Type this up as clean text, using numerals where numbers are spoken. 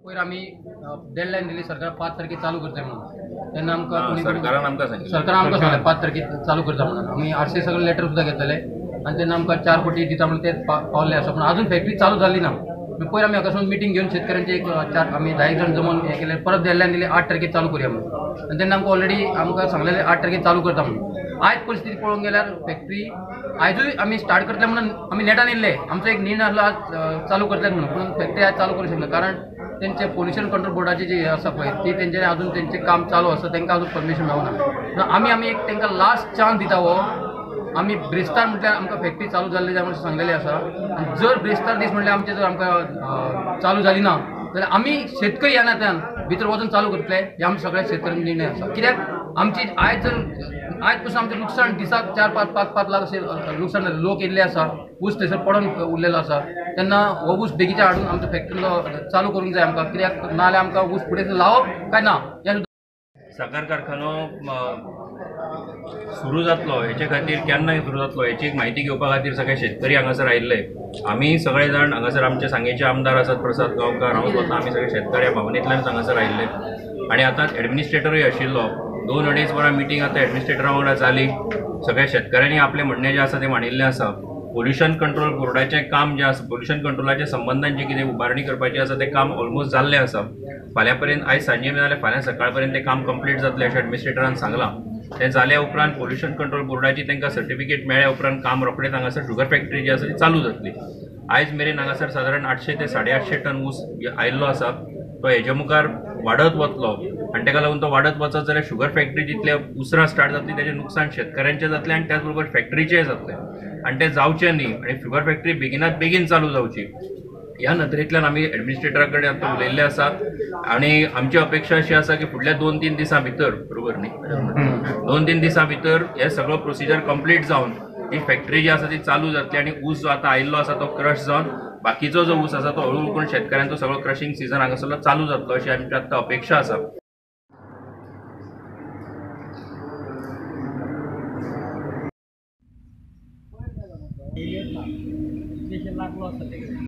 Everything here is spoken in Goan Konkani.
पयर आमी डेडलायन दिली सरकार 5 तारखेर चालू करता म्हणून, तेन्ना आमकां सरकारान आमकां सांगलें, सरकारान आमकां सांगलें 5 तारखेर चालू करता म्हणून. आमी आरसी सगळे लेटर सुद्दां घेतलेले आनी तेन्ना आमकां 4 कोटी दिता म्हणून ते पावल्ले आसा, पूण अजून फॅक्टरी चालू जाली ना. पयर आमी हांगासून मिटींग घेवन शेतकऱ्यांचे एक 4 आमी 10 जाण जमोवन हें केलें, परत डेडलायन दिली 8 तारखेर चालू करुया म्हणून. आनी तेन्ना आमकां ऑलरेडी आमकां सांगलेलें 8 तारखेर चालू करता म्हणून. आयज परिस्थिती पळोवंक गेल्यार फॅक्टरी आयजूय आमी स्टार्ट करतले म्हणून आमी नेटान येयल्ले, आमचो एक निर्णय आसलो आज चालू करतले म्हणून, पूण फॅक्टरी आज चालू करूं शकना. कारण तेंचे पोल्युशन कंट्रोल बोर्डाचे जे आसा पळय ती तेंचे अजून तेंचें काम चालू आसा, तांकां अजून परमिशन मेळना. पूण आमी आमी एक तांकां लास्ट चान्स दिता हो, आमी ब्रेस्तार म्हटल्यार आमकां फॅक्टरी चालू जाल्ली जाय म्हणून सांगलेलें आसा. आनी जर ब्रेस्तार दीस म्हटल्यार आमचे जर आमकां चालू जाली ना जाल्यार आमी शेतकरी ह्या नात्यान भितर वचून चालू करतले, हे आमच्या सगळ्या शेतकऱ्यांचो निर्णय आसा. कित्याक आमची आयज जर आयज पसून आमचें लुकसाण दिसाक 4, 5, 5, 5 लाख अशें लुकसाण जालें. लोक येयल्ले आसा, ऊस थंयसर पडोन उरलेलो आसा, तेन्ना हो ऊस बेगीच्या हाडून आमचो फॅक्टरीलो चालू करूंक जाय आमकां. कित्याक ना जाल्यार आमकां ऊस फुडें लावप काय ना. साखर कारखानो सुरू जातलो हेचे खातीर केन्ना सुरू जातलो हेची एक म्हायती घेवपा खातीर सगळे शेतकरी हांगासर आयिल्ले. आमी सगळे जाण हांगासर आमचे सांगेचे आमदार आसात प्रसाद गांवकार, हांव स्वता, आमी सगळे शेतकऱ्या भावनेंतल्यानच हांगासर आयिल्ले. आनी आतां एडमिनिस्ट्रेटरूय आशिल्लो, 2-2.5 वरां मिटींग आतां एडमिनिस्ट्रेटरा वांगडा जाली. सगळ्या शेतकऱ्यांनी आपलें म्हणणें जें आसा तें मांडिल्लें आसा. पोल्युशन कंट्रोल बोर्डाचें काम जें आसा, पोल्युशन कंट्रोलाच्या संबंदान जें कितें उबारणी करपाचें आसा तें काम ऑलमोस्ट जाल्लें आसा. फाल्यां पर्यंत, आयज सांजे जाल्यार फाल्यां सकाळ पर्यंत तें काम कंप्लीट जातलें अशें एडमिनिस्ट्रेटरान सांगलां. तें जाल्या उपरांत पोल्युशन कंट्रोल बोर्डाची तांकां सर्टिफिकेट मेळ्ळ्या उपरांत काम रोखडेंच हांगासर शुगर फॅक्टरी जी आसा ती चालू जातली. आयज मेरेन हांगासर सादारण 800 ते 850 टन ऊस आयिल्लो आसा, तो हेजे मुखार वाडत वतलो. आनी ताका लागून तो वाडत वचत जाल्यार शुगर फॅक्टरी जितले उसरां स्टार्ट जातली तेजें नुकसान शेतकऱ्यांचें जातलें आनी त्याच बरोबर फॅक्टरीचेंय जातलें. आनी तें जावचें न्ही आनी शुगर फॅक्टरी बेगिनात बेगीन चालू जावची ह्या नदरेंतल्यान आमी एडमिनिस्ट्रेटरा कडेन आतां उलयल्ले आसा. आनी आमची अपेक्षा अशी आसा की फुडल्या 2-3 दिसां भितर, बरोबर न्ही, 2-3 दिसां भितर हे सगळो प्रोसिजर कंप्लीट जावन ही फॅक्टरी जी आसा ती चालू जातली आनी ऊस जो आतां आयिल्लो आसा तो क्रश जावन बाकीचो जो ऊस आसा तो हळू करून शेतकऱ्यांचो सगळो क्रशिंग सिजन हांगासरलो चालू जातलो अशी आमची आतां अपेक्षा आसा.